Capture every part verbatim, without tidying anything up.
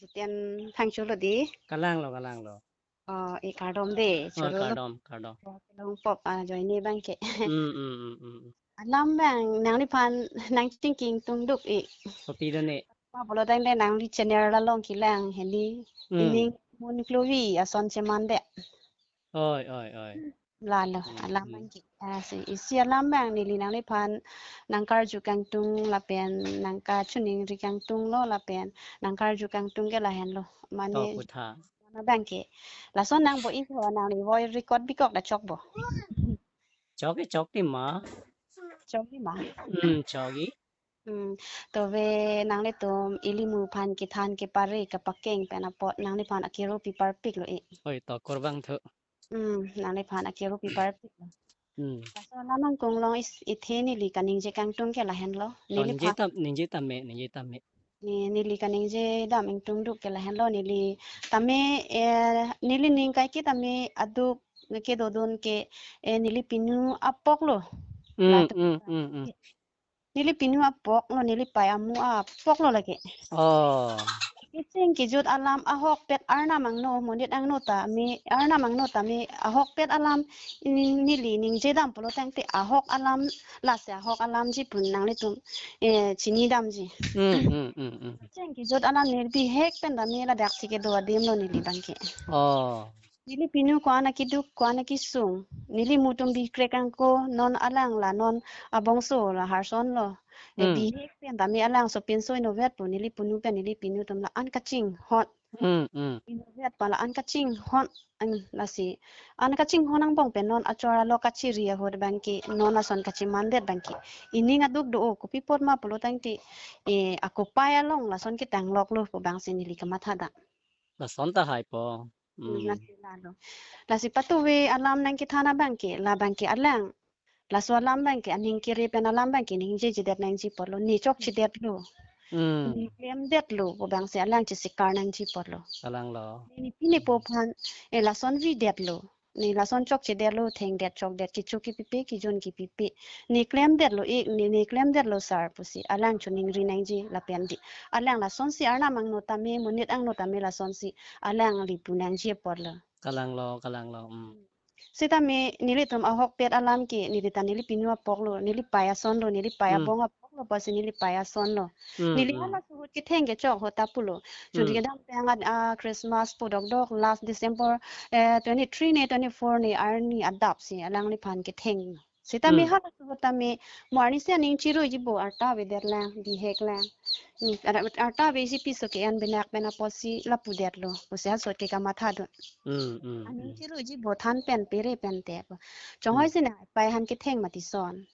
Jiten thangcholo di. Kalang lo, kalang lo. Oh, e kardom de, oh, choro lo. Kardom, kardom. Oh, kelong pop, ah, join ni bang ke. Hmm, hmm, hmm, hmm, hmm. Alam bang, nangliphan nangchingki ingtungduk e. Kopi do ne? Ma pulo tangte nangli channel along kelang hini. Hmm. Ining mun klovi ason cheman de. Oi, oi, oi. Lalo, hmm, alam, hmm, bang ke. Ah, si, isi alam bang neli nangliphan nangkarju kangtung lapen nangkachiningri kangtung lo lapen nangkarju kangtung ke lahenlo. Mane, to putha. Mana bang ke. Lason nang bo iho nangli voice record bikok da chokpo? Chok ke chok ti ma. Chok ti ma? Hmm, chok i. Hmm, tove nanglitum ilimu aphan kethan kepare kapakeng pen apot nangliphan akero piparpik lo e. Oi, to korbang thu. Hmm, nangliphan akero piparpik lo. Hmm. Laso alam angkung long is ithe neli kaningje kangtung ke lahenlo. Neli ningje phan tam, ningje tame, ningje tame. Ne, neli kaningje dam ingtungduk ke lahenlo neli tame, eh, neli ning kaike tame aduk kedodun ke, eh, neli pinu apok lo. Hmm, latum hmm, hmm, hmm. Neli pinu apok lo, neli pei amu apok lo lake. Oh. Kecheng kejut alam ahokpet arnam angno, monit angno tame, arnam angno tame ahokpet alam ni-, neli ningje dam pulo tangte ahok alam, lasi ahok alamji pu nanglitum, eh, chini damji. Hmm, hmm, hmm, hmm. Kecheng kejut alam neli bihek pen tame ladak si kedo adim lo neli bang ke. Oh. Neli pinu ko-an akeduk, ko-an akesung. Neli mutum bikrek angko, non alang la non abongso la harson lo. Eh, hmm, bihek pen tame alang sopinso inutvet pu neli punu pen neli pinu atum la-an kachinghon. Hmm, hmm. Inutvet pa la-an kachinghon. An lasi. An kachinghon angbong pen non achor alok kachiri ahut bang ke, non ason kachimandet bang ke. Ining aduk do o, kopi apot ma pulo tangte, eh, akopai along lason ketang lok lo pu bang si neli kamatha dam. Lason tahai po. Hmm, hmm, lasi lalo. Lasi patuve alam nangkethan abang ke, la bang ke alang. Laso alam bang ke aning kere pen alam bang ke ningjejedet nangji apot lo, ne chokchedet lo. Hmm. Ne klemdet lo, pu bang si alang chesikar nangji apot lo. Kalang lo. Ne nipi nepo aphan, eh, lason videt lo. Ne lason chokchedet lo, thengdet chokdet, kecho kepipe, kejun kepipe. Ne klemdet lo ik, ne, ne klemdet lo sir pusi alang choningri nangji lapen di. Alang lasonsi arnam angno tame, monit angno tame lasonsi alangli pu nangji apot lo. Kalang lo, kalang lo. Hmm. Sitame nelitum ahokpet alam ke, neli ta neli pinu apok lo, neli pei ason lo, neli pei, hmm, abong apok lo, pusi neli pei ason lo. Hmm, neli, hmm, hala suhut ketheng kechok ahut ta pulo. Churi, hmm, kedam tang at, ah, Christmas pu dokdok last December, eh, twenty-three ne twenty-four ne arni adap si alangliphan ketheng. Sitame, hmm, hala suhut tame mo arnisi aning chiruiji bo, arta avedet lang, bihek lang. Hmm, ar-, arta ave si piso ke-en benak pen apotsi lapudet lo. Pusi asot ke kamatha dun. Hmm, hmm, aning, hmm, chiruiji bo than pen pere pen te pu. Chonghoi, hmm, si nangpei aphan ketheng mati son.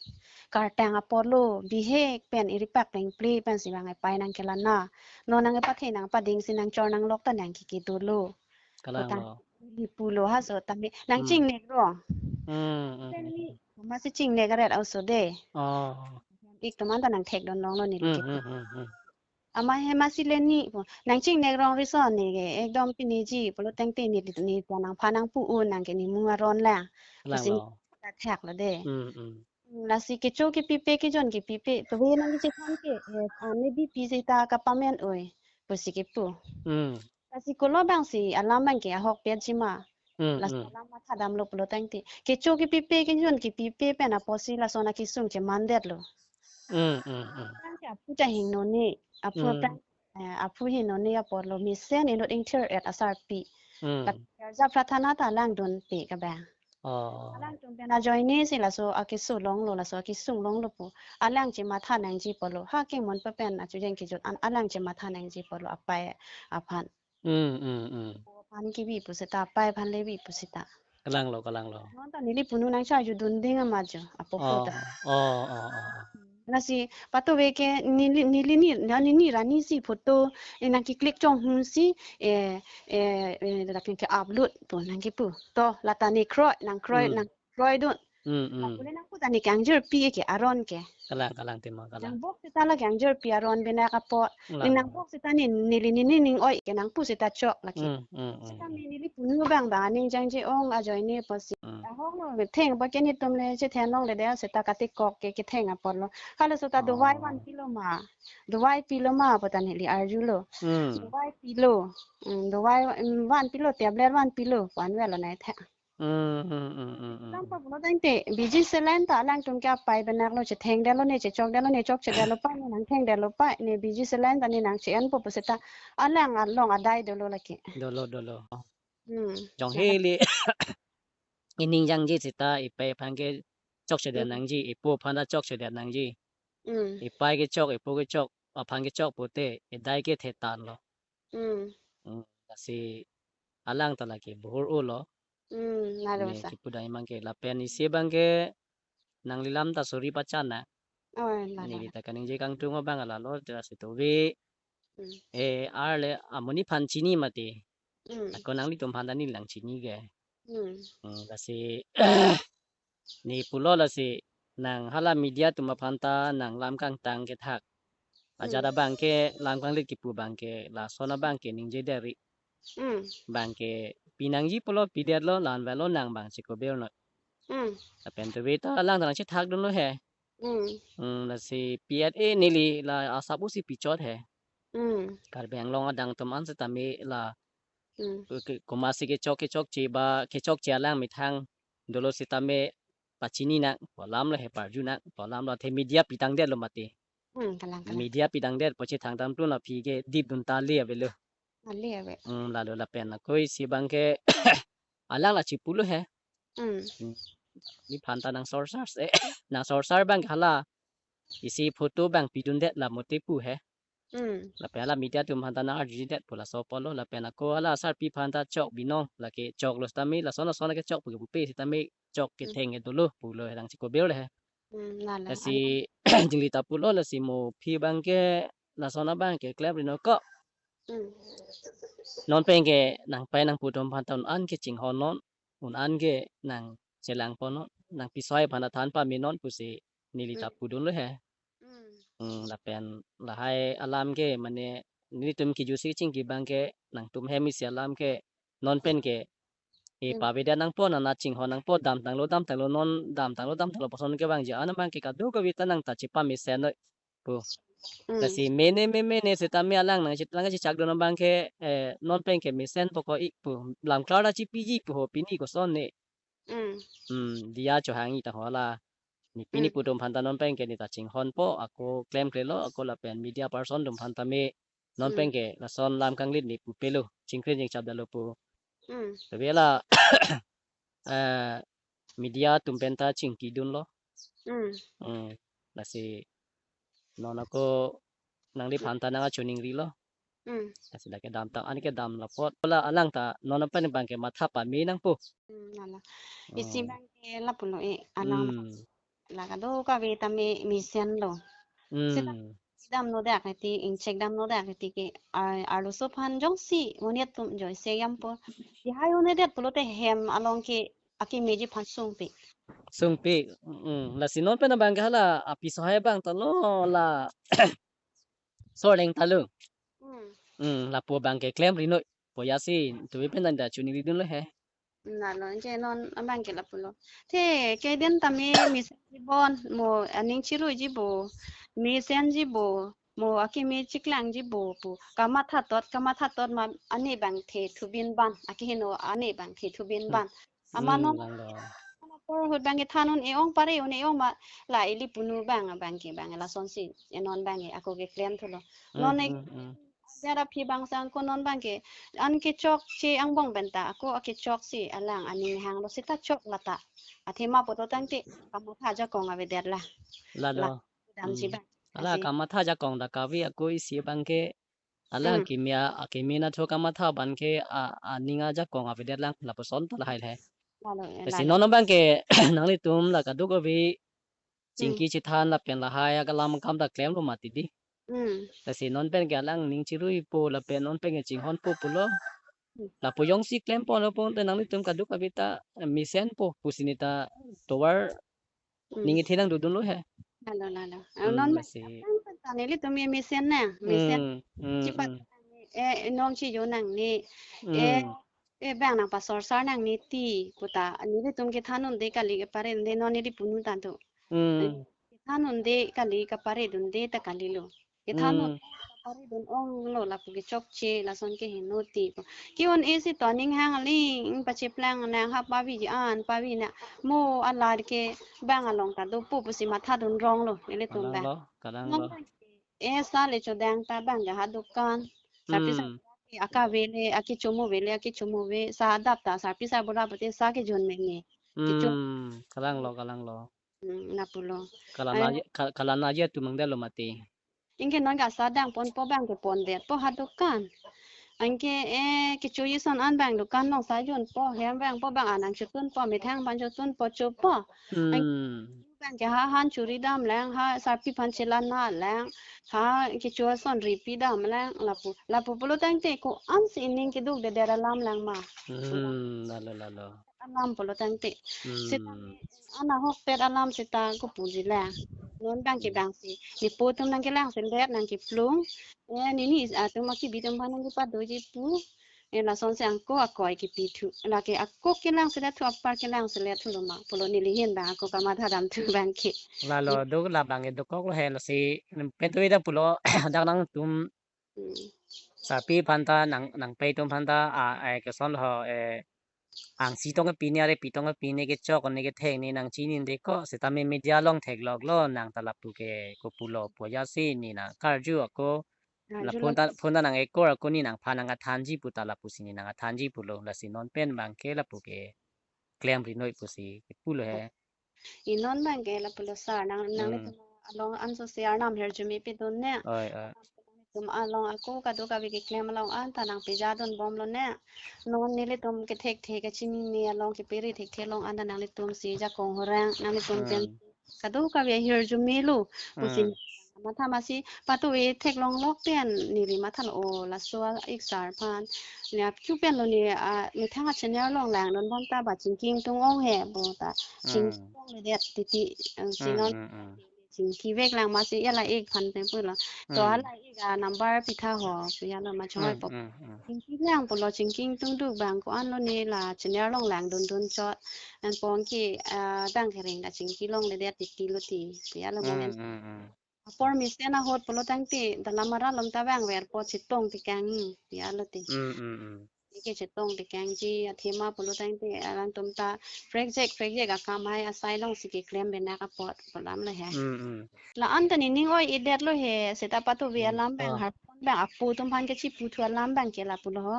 Kartang apot lo, bihek pen iripak plengple pensi bang epei nangkelana. Non nangpathe nangpading si nangchor nanglok ta nangkiki dolo. Kalang lo. Kotang ili pulo ha so tame. Nang, hmm, chingnek rong. Hmm, hmm, hmm. Leni, masi chingnek aret auso de. Oh. Ik toman ta nangthek dun longlo neli, hmm, ke, hmm, hmm, hmm. Ama he masi leni pu. Nang chingnek rong rison ne ke, ekdom piniji pulo tangte ne, ne ta nangphan nangpu un nang ke ne mu aron lang. Kalang lo. Pusi ta thek lo de. Hmm, hmm. Lasi kecho kepipe, kejun kepipe, tove nangkechethan ke, eh, ah, ne B P seta kapamen oi, pusi kepu. Hmm. Lasi kolo bang si alam bang ke ahokpetji ma. Hmm, lasi, hmm, alam matha damlo pulo tangte. Kecho kepipe, kejun kepipe pen apotsi lason akesung chemandet lo. Hmm, hmm, hmm. Aphrang ke aphu ta hingno ne, aphu, hmm, aphrang, eh, aphu hingno ne apot lo, mesen inut ingthir-et asarpi. Hmm. Lasi kerja prathana ta alang dunpe kabang. Oh. Alangtum pen ajoine si laso akeso longlo, laso akesung longlo pu. Alang chematha nangji apot lo. Ha kemon papen achujeng kejut an alang chematha nangji apot lo apei aphan. Hmm, hmm, hmm. Aphan kebi pu seta, apei aphan le bi pu seta. Kalang lo, kalang lo. Non ta neli punu nangcharju dun ding ama jo, apo, oh, photo. Oh, oh, oh, oh. Lasi patuve ke neli, neli ni, na neli ni arnisi photo, eh, nangke-click chonghun si, eh, eh, eh, lapen ke-upload pu nangkepu. To, lata ne kroi, nang kroi, hmm, nang kroi dun. Hmm, hmm. Lapu le nangpu ta ne kangjirpi ke aron ke. Kalang, kalang tema, kalang. Nang bok seta la kangjirpi aron benak apot. Kalang. Ne nang bok seta ne neli ne ning oi ke nangpu seta chok lake. Hmm, hmm, hmm. Seta ne neli punu bang bang aning jangje ong ajoine pusi. Hmm. Ahong lo theng apot ke netum le chethen longledet seta katikok ke ketheng apotlo. Halaso ta dovai Oh. vanpilo ma. Dovai pilo ma pu ta neli arjulo. Hmm. Dovai pilo. Hmm, dovai, hmm, vanpilo, tablet vanpilo pu anvet lo nai the. Hmm, hmm, hmm, hmm, hmm. Lam pa pulo tangte, B G saline ta alangtum ke apai benak lo, chethengdetlo ne, chechokdetlo ne, chokchedetlo pa ne, nangthengdetlo pa ne, B G saline ta ne nang che-enpo pu seta alang along adai dolo lake. Dolo, dolo. Hmm. Jong Sala. Heli ining jangje seta ipai aphan ke chokchedet Hmm. nangji, ipo aphan ta chokchedet nangji. Hmm. Ipai ke chok, ipo ke chok, aphan ke chok pute, idai ke thetan lo. Hmm. Hmm, lasi alang ta lake bohor-o lo. Hmm, nalo Ne sa. kipu dai mang ke lapen isi abang ke nangli lam ta suri pachan na. Oh, la, la, Neli la. ta kaningje kangtung abang lalo, jelas itu wi. Hmm. Eh, arle amonit aphan chini mati. Hmm. Ako nanglitum aphan ta neli nang chini ke. Hmm. Hmm, lasi ne pulo lasi nang hala media atum aphan ta nang lam kangtang kethak. Ajat Hmm. abang ke lam kanglit kipu abang ke lason abang ke ningje deri. Hmm. Abang ke pinangji pulo pidetlo la-an avelo nang abang chikobel noi. Hmm. Lapen tuve ta alang ta nang chethak dunlo he. Hmm. Hmm, lasi P S A neli la asap usi pichot he. Hmm. Karbi Anglong adang atum an setame la Hmm. ke, komatsi kechok kechokche ba kechokche alang methang dolo setame pachini nang, pu alam lo he parju nang, pu alam lo athe media pitangdetlo mati. Hmm, kalang, kalang. Media pitangdet pu chethang tam tu na phi ke dip dun ta le avelo. Ale ave. Hmm, lalo lapen ako isi abang ke alang la chipulo he. Hmm. Hmm. Nephan ta nang sorsar se, nang sorsar abang hala isi photo abang pidundet la mote pu he. Hmm. Lapen hala media atum aphan ta nang arjudet pu laso apotlo, lapen ako hala sarpi aphan ta chok binong, lake choklo setame lason lason ke chok pu ke pupe setame chok Hmm. ketheng ke dolo pulo he nang chikobel he. Hmm, la, la, Lasi ala. Jingli ta pulo lasi mo phi abang ke lason abang ke klemri noi ko. Hmm. Non pen ke nangpai nangpu atum aphan ta un-an ke chinghon non, un-an ke nang chelangpon non, nang pisoi aphan ta than pame non pusi neli ta Hmm. pudunlo he. Hmm. Hmm, lapen lahai alam ke mane nelitum kijutsi chingki abang ke nangtum hem isi alam ke non pen ke e Hmm. pavedet nangpo, nana chinghon nangpo, damtanglo damtanglo non, damtanglo damtanglo puson kevangji an abang ke kadokave ta nang ta chepamesen noi pu. Hmm. Lasi mene me mene setame alang nang chit lang chichak dun abang ke, eh, non pen ke mesenpo ko ik pu. Lam klar ta chipiji pu ho pini koson ne. Hmm. Hmm, diya chohangji ta ho la. Ne pini Hmm. pu atum aphan ta non pen ke ne ta chinghonpo, ako klemklelo, ako lapen media person atum aphan tame non Hmm. pen ke lason lam kanglit ne pupelo, chingkrin chingchap detlo pu. Hmm. Tapi la, eh, media atum pen ta chingki dunlo. Hmm. Hmm. Lasi non ako nangliphan ta nang achuning rilo. Hmm. Lasi lake damtang, an ke damlo apot. La alang ta non pen abang ke matha pame nangpo. Hmm, la, la. Isi Hmm. abang ke lapulo e, alang Hmm. la kadokave tame mesenlo. Seta Hmm. damnodak hati, ingchek damnodak hati ke, ah, arloso aphan jongsi monit atum joise yampo. Dihai un-edet pulote hem along ke akemeji aphan sungpik. Sungpik. Mm, lasi non pen abang ke hala apiso hai abang ta lo la sorleng ta lo. Hmm. Mm, lapu abang ke klemri noi. Poya si tuve pen ta chuning ridunlo he. La lo, anke non abang ke lapulo. Te kedeng tame mesenji bon, mo aning chiruiji bo, mesenji bo, mo akeme chiklangji bo pu. Kamatha tot, kamatha tot ma ane abang the thubin ban, akeheno ane abang the thubin Hmm. ban. Ama Hmm, non, lang lo. Apor ahut abang ke than un-e ong, pare un-e ong ma la ili punu abang, abang ke abang lasonsi, e non abang ke ako ke klem thulo. Hmm, Non e hmm, hmm. Jara phi bang sang ko non abang ke an kechokche angbong pen ta ako akechoksi alang aning hanglo seta chok lata. Athema poto tangte kamatha ajakong avedet la. La La lo. Damji Hmm. bang. Ala Lasi kamatha ajakong ta kave ako isi abang ke alang Hmm. keme a, akeme nathu kamatha abang ke a, aning ajakong avedet lang lapuson ta lahai le. La lo, eh, Lasi la lo. non abang ke nanglitum la kadokave Hmm. chingki chithan lapen lahai akalam akam ta klemlo mati di. Hmm. Lasi non pen ke alang ning chiruipo lapen non pen ke chinghonpo pulo. Hmm. Lapu jongsi klemponlo pulote nanglitum kadokave ta, eh, mesenpo pusi neta tovar Hmm. ning kethenang dodunlo he. Lalo, lalo. Ah, Hmm, non ma-, lasi. Tangta nelitum ye mesen nang, mesen. Hmm, hmm, Chipat hmm. Eh, nong chijo nangne. Eh, Hmm. eh, bang nangpasorsar nangne ti, puta, nelitum kethan un-e kali, kepare un-e, non neli punu tantu. Hmm. Kethan un-e kali, kapare dun-e ta kalilo. Kethan un Hmm. kapare dun onglo, lapu kechokche, lason ke heno ti. Ke-un-e si to aning hang aling pacheplang nang ha pavi an, pavi na mo alar ke bang along ta dopo pusi matha dun ronglo, nelitum bang. Kalanglo, kalanglo. Non bang ke, eh, sa le chodang ta bang ke ha dukan. Sarpi sa Hmm. ake avele, ake chomo avele, ake chomo ave, sa adap ta, sarpi sarbura pute sa ke jon mene. Kecho- Hmm, kalanglo, kalanglo. Hmm, lapulo. Kalang Ai- aja, ka-, kalang aja atum mangdalo mati. Anke non ke sa dangponpo bang ke pondetpo ha dukan. Anke, eh, kecho ison an bang dukan along sa jonpo, hem bangpo bang anang chotunpo, methang aphan chotunpo chopo. Anke Hmm. bang ke ha han churi damlang, ha sarpi aphan chelang lang, ha kecho ason ripi damlang, lapu, lapu pulo tangte ko-ansi ining keduk de dera lam lang ma. Hmm, lalo, lalo. Alam pulo tangte. Hmm. Seta ana hokpet alam seta kopuji la. Non bang ke Hmm. bang si. Ne po atum nangkelangselet nangkeplung. Eh, nini atum akibi atum aphan nangkepadoji pu. Eh, lasonsi angko akoi kipithu. Lake ako kelangselet thu apar kelangselet thulo ma. Pulo neli hin bang ako kamatha damthu bang ke. Lalo Hmm. do labang ke dokoklo he lasi. Pen tu ida pulo dak nangtum Hmm. Sarpi aphan ta nang, nangpei atum aphan ta, ah, eh, kesonlo, eh, angsi tong kepine, are pi tong kepine kechok ne ketheng ne nangchini un-e ko, setame media along thekloklo, nang ta lapu ke kopulo pu ajatsi ne nangkarju ako, la Karjulo. phone ta, phone ta nang ekor ako ne nangphan nangkethanji puta lapusi ne nangkethanji pulo, lasi non pen bang ke lapu ke klemri noi pusi kepulo he. I non bang ke lapulo sir, nang, Hmm. nanglitum along anso si arnam hirjume pidun ne. Oi, oi. Tum along ako kadokave keklem along anta nangpejadun bomlo ne. Non nelitum kethekthe kachinine along kepere thekthe along anta nanglitumsi jakong horang nanglitum pen Hmm. kadokave hirjumelo pusi Hmm. matha masi patu e theklonglok pen neli mathalo o laso ik sir aphan. Ne aphu penlo ne, ah, methang a-channel along langdun bomta ba chingki ingtung ong he puta. Chingki Hmm. ongledet titi, eh, si Hmm, non hmm, hmm. chingki veklang masi ela ik aphan pen pulo. To Hmm. hala ik a-number pitha ho, pu alo ma choi Hmm, po. hmm, hmm. Chingki lang pulo chingki ingtungduk bang ko-anlo ne la channel along langdundun chot. Anpong ke, ah, bang kereng ta chingki longledet titilo ti. Pu alo Hmm, moment. hmm, hmm. Apor mesen ahut pulo tangte, dalam arat along ta bang ver po chetong tekang, pu alo te. Hmm, hmm, hmm. Ke chetong tekangji, athema pulo tangte, alangtum ta, prekjak, prekjak akam hai, asai alongsi keklem benak apot, pu alam lo he. Hmm, hmm. La anta nening oi-edetlo he, seta patu ve Hmm. alam bang, Ah. har pon bang, apo atum aphan kechiputhu alam bang ke lapulo ho.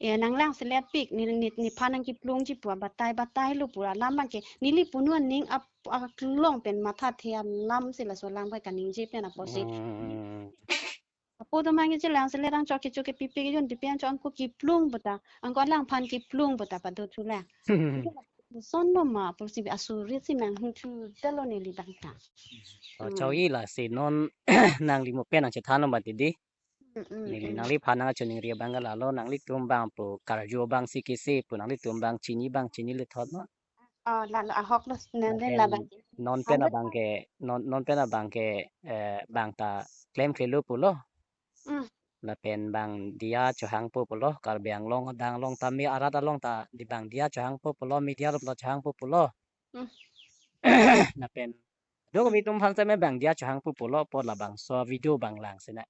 Eh, nanglangselet pik, ne, ne, nephan nangkeplungji pu, batai, batailo pu, alam bang ke, neli punu aning ap aklong pen mathathe alam si laso alam pai kaningje pen apotsi. Hmm. Apo atum aphan kechelangselet ang chok kecho kepipe kejun tipe ang chok angko keplung puta. Angko alangphan keplung puta pado thulang. Sonlo ma pusi asuri si nangthu dalo neli bang ta. Oh, Hmm. Choi lasi non nangli mo pen nangchethanlo mati di. Mm, mm, Neli mm. nangliphan nangchiningri abang ke lalo nanglitum bang pu karju abang si kisi pu nanglitum bang chini bang chinilo thot no. Oh, lalo ahoklo nande Lapen labang. Non pen Anu abang ke, non, non pen abang ke, eh, bang ta klemklelo pulo. Mm. Lapen bang diya chohangpo pulo, Karbi Anglong adang along tame arat along ta di bang diya chohangpo pulo, media along ta chohangpo pulo. Mm. Lapen do kami tum aphan seme bang diya chohangpo pulo, po labangso video bang langsi na.